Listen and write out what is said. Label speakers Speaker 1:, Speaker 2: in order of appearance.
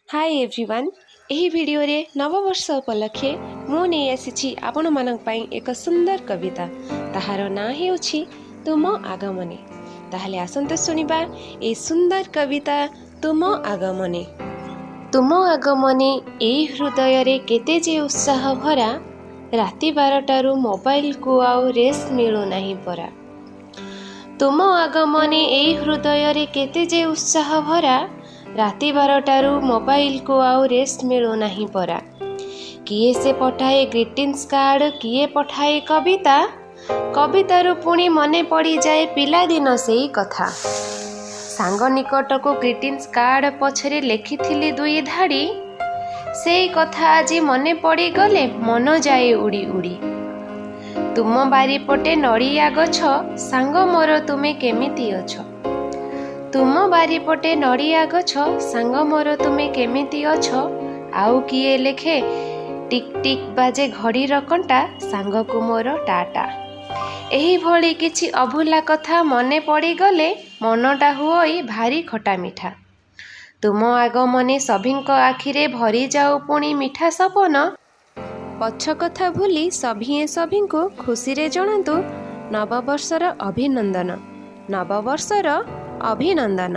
Speaker 1: ହାଏ everyone, ଏହି ଭିଡ଼ିଓରେ ନବବର୍ଷ ଉପଲକ୍ଷେ ମୁଁ ନେଇ ଆସିଛି ଆପଣମାନଙ୍କ ପାଇଁ ଏକ ସୁନ୍ଦର କବିତା। ତାହାର ନାଁ ହେଉଛି ତୁମ ଆଗମନେ। ତାହେଲେ ଆସନ୍ତୁ ଶୁଣିବା ଏହି ସୁନ୍ଦର କବିତା ତୁମ ଆଗମନେ। ତୁମ ଆଗମନେ ଏଇ ହୃଦୟରେ କେତେ ଯେ ଉତ୍ସାହ ଭରା, ରାତି 12ଟାରୁ ମୋବାଇଲକୁ ଆଉ ରେଷ୍ଟ ମିଳୁନାହିଁ ପରା। ତୁମ ଆଗମନେ ଏଇ ହୃଦୟରେ କେତେ ଯେ ଉତ୍ସାହ ଭରା, ରାତି 12ଟାରୁ ମୋବାଇଲକୁ ଆଉ ରେଷ୍ଟ ମିଳୁନାହିଁ ପରା। କିଏ ସେ ପଠାଏ ଗ୍ରିଟିଂସ୍ କାର୍ଡ଼, କିଏ ପଠାଏ କବିତା, କବିତାରୁ ପୁଣି ମନେ ପଡ଼ିଯାଏ ପିଲାଦିନ ସେଇ କଥା। ସାଙ୍ଗ ନିକଟକୁ ଗ୍ରିଟିଂସ୍ କାର୍ଡ଼ ପଛରେ ଲେଖିଥିଲି ଦୁଇ ଧାଡ଼ି, ସେଇ କଥା ଆଜି ମନେ ପଡ଼ିଗଲେ ମନ ଯାଏ ଉଡ଼ି ଉଡ଼ି। ତୁମ ବାରିପଟେ ନଡ଼ିଆ ଗଛ, ସାଙ୍ଗ ମୋର ତୁମେ କେମିତି ଅଛ? ତୁମ ବାରିପଟେ ନଡ଼ିଆ ଗଛ, ସାଙ୍ଗ ମୋର ତୁମେ କେମିତି ଅଛ? ଆଉ କିଏ ଲେଖେ ଟିକ୍ ଟିକ୍ ବାଜେ ଘଡ଼ିର କଣ୍ଟା, ସାଙ୍ଗକୁ ମୋର ଟାଟା। ଏହିଭଳି କିଛି ଅଭୁଲା କଥା ମନେ ପଡ଼ିଗଲେ ମନଟା ହୁଅଇ ଭାରି ଖଟା ମିଠା। ତୁମ ଆଗମନେ ସଭିଙ୍କ ଆଖିରେ ଭରିଯାଉ ପୁଣି ମିଠା ସପନ, ପଛ କଥା ଭୁଲି ସଭିଏଁ ସଭିଙ୍କୁ ଖୁସିରେ ଜଣାନ୍ତୁ ନବବର୍ଷର ଅଭିନନ୍ଦନ, ନବବର୍ଷର ଅଭିନନ୍ଦନ।